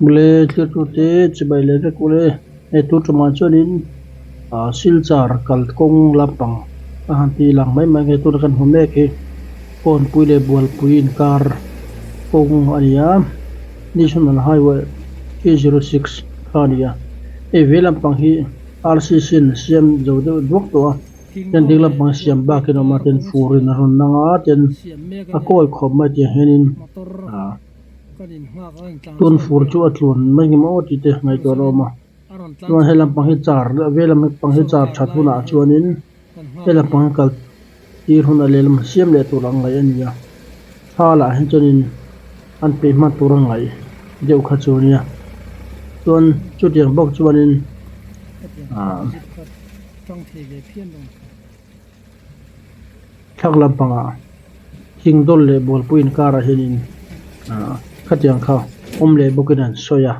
Mawle thlir tute chibai leh vek ule hei tun tumah chuanin ah silchar kalkawng lampang a han tih lang mai mai nge tuna kan hmu mek hi kawnpui leh bualpui inkar kawng a ni a national highway three zero six kha a ni a hei vei lampang hi r c c in siam zo deuh duak tawh a hian ding lampang siam bakin a awm a tin fur in a rawn lang a tin a kawi khawp mai tiang hianin ah. Tun fur chu a tluan mai nge maw tih te ngaihtuah a awm a chuan he lampang hi char vei lampang hi char that hunah chuanin he lampang hi kal tir hunah lehlam siam leh tur ang ngaih a ni a thla lah hi chuanin an peih hman tur a ngaih deuh kha chu a nia chuan chutiang bawk chuanin ah Thlak lampangah thing dawl leh bualpui inkarah hianin ah khatiang kha awm leh bawkin an sawi a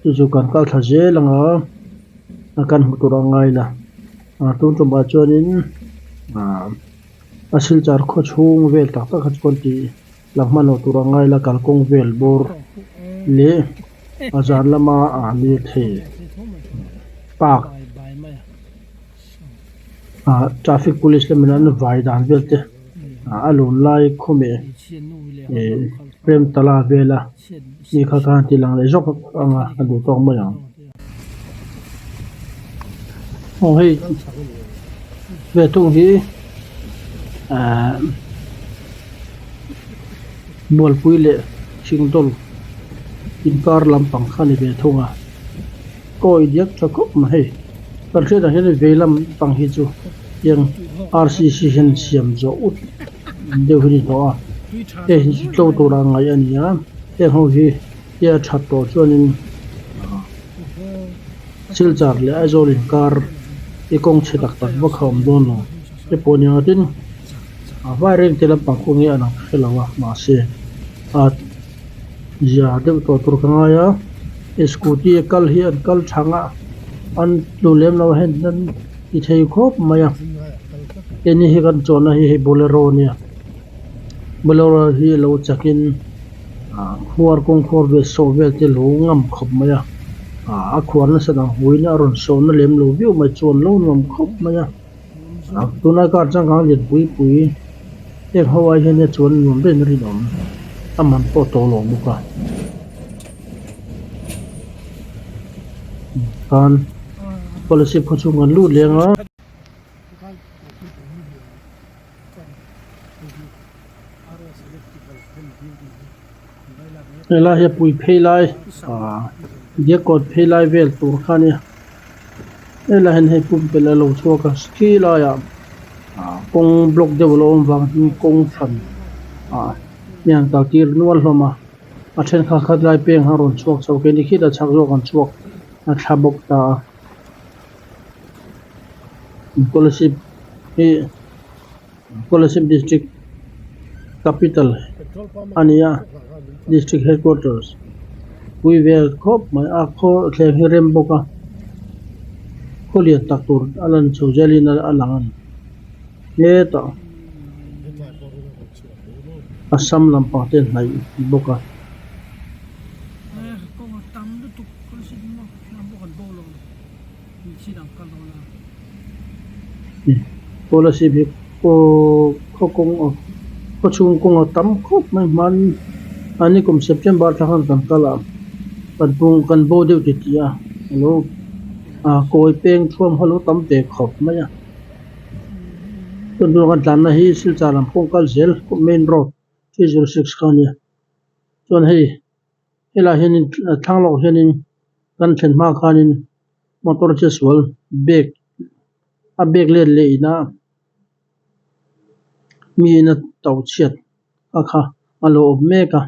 chu chu kan kal thla zel ang a kan hmu tur a ngai la ah tun tumah chuanin ah a silchar khaw chhung vel tak tak kha chu kan tih lang hman loh tur a ngai la kalkawng vel bawr leh a zan lama ah lirthei park. Ah traffic police lamin an vai dan vel te ah a lun lai khawmeh ih prem tala vela mi kha khan tih lang leh zawk ang a a duh tawk mai ang. Aw hei ve thung hi ah Bualpui leh Thingdawl inkar lampang kha a ni ve thung a. Kawi diak tha khawp mai hei kan hriat ang hian vei lam pang hi chu tiang r c c hian siam zawh ut deuh hi a ni tawh a hei hi chu tlo tura ngaih a ni a heng ho hi hei a that tawh chuanin silchar leh Aizawl inkar hi kawng chhe tak tak vak a awm dawn lo te pawh a ni ang a tin a vaireng te lampang kawng hi a lang hre lo a mahse a zia deuh tawh tur ka ngai a scooty a kal hi an kal thang a an tlu lem lo a heng hian ti thei khawp mai a keini hi kan chuanna hi hei bolero a nia bolero hi a lo chakin ah khuar kawngkhawr vel sawh vel te lo ngam khawp mai a ah a khuar nasa dang huiin a rawn sawh na lem lo viau mai chuan lo nuam khawp mai a tuna car changkang lian pui pui heng ho ai hian chuan nuam ber in a rinawm a man pawh a to lo bawk a khan scholarship khaw chhung kan lut leng a. Helai hi a pui phei lai ah diakkawn phei lai vel tur kha a nia helai hian hei pumpelh a lo chhuak a khi laiah ah kawng block deuh a lo awm vang hian kawng hran ah mi han kal tir nual hlawm a a thenkhat khat lai peng kha a rawn chhuak chho keini khitah chhak zawk an chhuak a thla bawk ta a scholarship hi. Kolasib district capital a ni a district headquarters pui vel khawp mai a khaw thleng hi rem bawk a khaw lian tak tur a lan chho zelin a lang a ni hetah Assam lampang te hnaih bawk a. Kolasib hi aw khaw kawng aw khaw chhung kawng a tam khawp mai hmanin mahni kum September thla khan kan kal a kan bung kan bo deuh ti tih a alo ah kawi peng thuam kha alo tam ve khawp mai a chuan tuna kan tlanna hi Silchar lam kawng kal zel main road 306 kha a nia chuan hei. Helaiah hianin thlang lawkah hianin kan thlen hma khanin motor che sual bag a bag let leh ina mi ina to chhiat a kha a lo awm mek a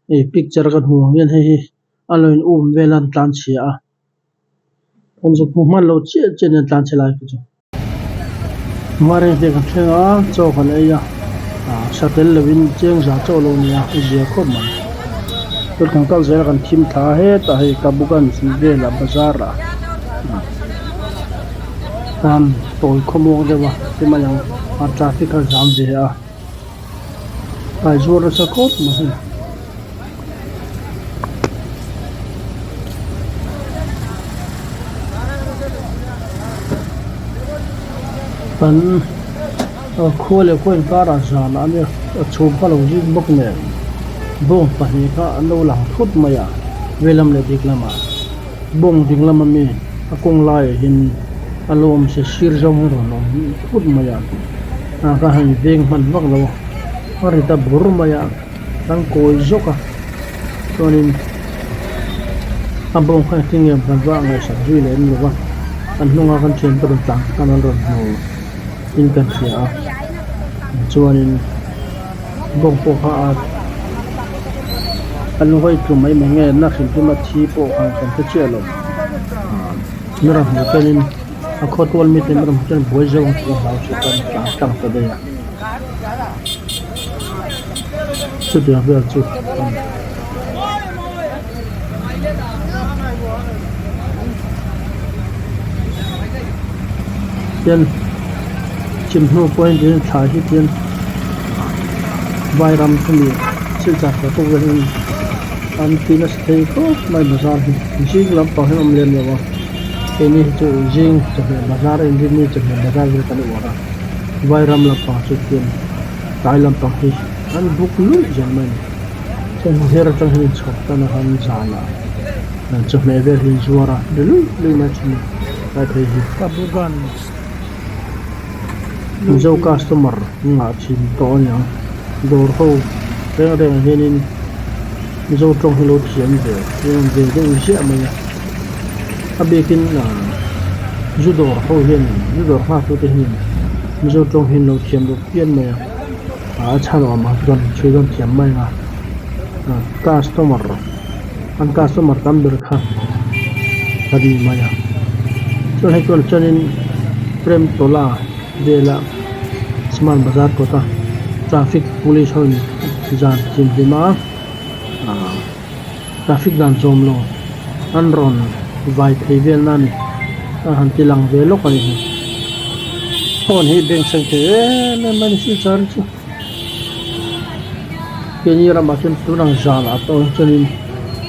hei picture a ka hmuh ang hian hei hi a lo in um vel a an tlan chhia a an zuk hmu hman lo chiah chiah a ni an tlan chhe lai te chu. Hmareng te kan thleng a chaw kan ei a ah sa tel lovin cheng za chaw lo nia a zia khawp mai chuan kan kal zel a kan thim thla a hetah hei kabugan velah bazar ah tan tawi khawmuang deuh a ti mai ang a traffic a zam ve a kai zuar nasa khawp mai hei. Kan khua leh khua inkarah zanah a nia a chhum kha lo zing bawk nen bawng pahnih kha an lo lang thut mai a veilam leh dik lamah bawng ding lama mi a kawng laiah hian a lo awm se sir zawng hi a rawn awm thut mai a ah kha hei veng hman vak lo a a ri ta bur mai a kan kawi zawk a chuanin a bawng kha engtin nge kan va ngaihsak zui leh em lo va an hnunga kan thian te rawn tlan khan an rawn hmu in kan hria a chuanin bawng pawh kha a an hawi tlu mai mai nge na hrim hrim a thi pawh khan kan hre chiah lo ah mi rawn hmuh chuanin a khawtual mite mi rawn hmuh chuan buai zawng chu ka hlau chu kan tlan tlang ta daih a chutiang vel chu a ni. Tian chim hnu pawh hian tihian thlai hi tihian vairam chumi silchar tawh tawk vel hian an ti nasa thei khawp mai bazar hi zing lampang hian a awm lem lo a keini hi chu zing chawhmeh bazar a inrin ni chawhmeh bazar vel kan uar a vairam lampang chu tihian tlai lampang hi an buk luih zel mai a ni. Chuan her atang hian inchhawp tan a han zan a chawhmeh vel hi inzuar a ri luih luih mai thin a tlai phei hi. Mizo customer ngah thin tawh a niang dawr ho reng reng ah hianin Mizo tawng hi lo thiam ve an ve deuh ziah mai a a bikin ah zu dawr ho hianin zu dawr nghak tute hianin Mizo tawng hi an lo thiam deuh phian mai a. A chhan awm ang chu kan chhui dawn thiam mai ang a customer an customer tam ber kha a ni mai a chuan hei chuan chuanin Premtola vela smart bazar kawta traffic police ho in zan thim hlim a ahh traffic dan zawm lo an rawn vai phei vel na a ni a han ti lang ve lawk a ni hei phone hi bank seng thei em em mai a ni silchar hi chu keini ramah chuan tun ang zanah pawh chuanin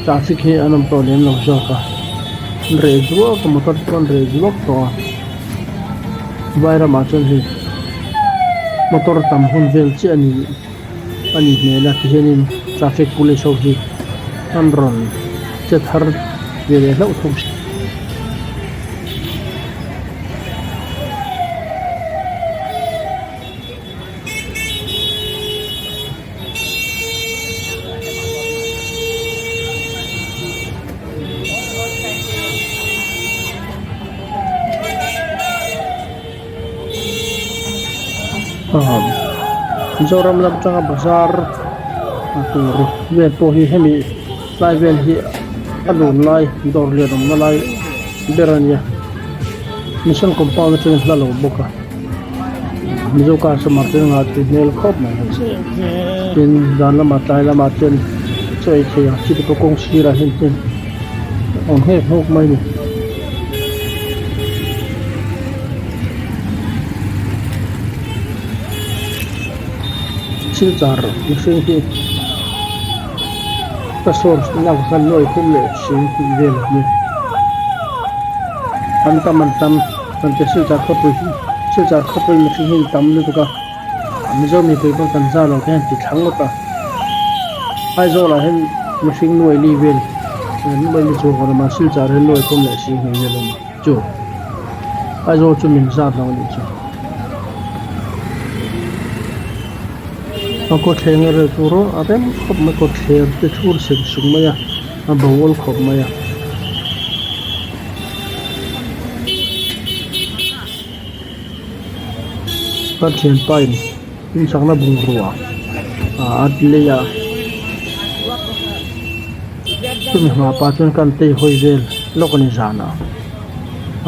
traffic hi an awm tawh lem lo zawk a an reh duak a motor te pawh an reh duak tawh a vai ramah chuan hei motor tam hun vel chiah a ni. A ni hmel a tihianin traffic police ho hi an rawn che thar ve leh hlauh thung. Mizoram lam atanga bazar tur vel pawh hi hemi tlai vel hi a lun lai dawr lian awmna lai ber a nia mission compound atangin hla lo bawk a mizo customer te nghah tui hmel khawp mai hei tin zan lamah tlai lamah chuan chaw ei thei ang chi te pawh kawng sirah hian chuan a awm nghek nghek mai a ni. Silchar mihring hi ka source lak khan nuai thum leh sing tih vel a ni an tam an tam kan ti silchar khawpui hi silchar khawpui mihring hi an tam lutuk a mizo mipui pawh kan zar lo te hian ti thlang ngawt a Aizawl ah hian mihring nuai li vel nuai li chuang kan awm a silchar hian nuai thum leh sing hnih vel a awm a chu Aizawl chu min zat lo a nih chu a kawthleng erawh chu rawh a rem khawp mai kawtthler te thur seng sung mai a a bo khawp mai a. Ka thianpa in inchakna bungrua a lei a chumi hma pah chuan kan tei hawi vel lawk a ni zanah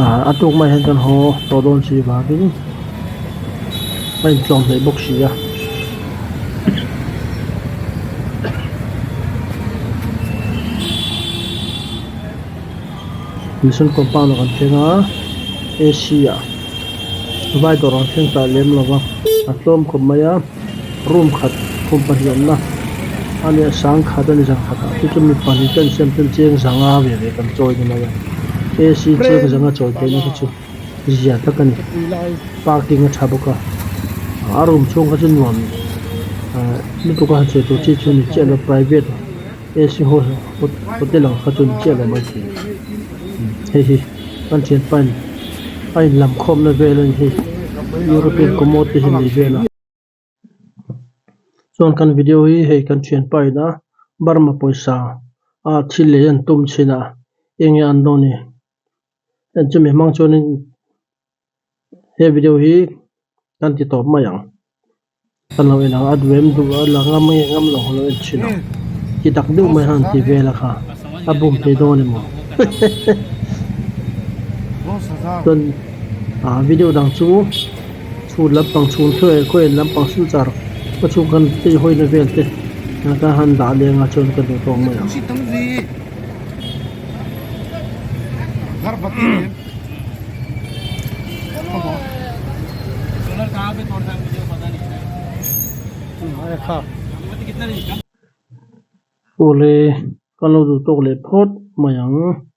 ah a tuk mai hian kan haw tawh dawn si vangin a intlawm hleih bawk si a. Mission compound ah kan thleng a ac ah vai dawr ang thleng ta lem lo va a tlawm khawp mai a room khat khum pahnih awmna a nia sang khat a ni zan khat ah chu chu mi pahnih te an siam chuan cheng zanga ve ve kan chawi ni mai a ac cheng zanga chawi theihna te chu. Zia tak a ni. Parking a tha bawk a, a room chhung kha chu nuam ahh lutuk a han sawi tur chi chu ni chiah lo private A C hotel ang kha chu ni chiah lo maithei hei hi kan thianpa in a in lam khawm na vel a ni hei European commode te hi nei vel a. Chuan kan video hi hei kan thianpa in a Burma pawisa a thil lei an tum chhin a eng nge an dawn ni. Heng chumi hmang chuanin he video hi kan ti tawp mai ang kan lo en ang a duh em duh a la ngam nge ngam lo lo en thin ang ti tak deuh mai han ti vel a kha a bum thei dawn emaw chuan ah video dang chu chhun lampang chhun khawi khawi lampang silchar khaw chhung kan tei hawina vel te ka han dah leng a chuan ka duh tawk mai ang. Awle kan lo duh tawk leh phawt mai ang.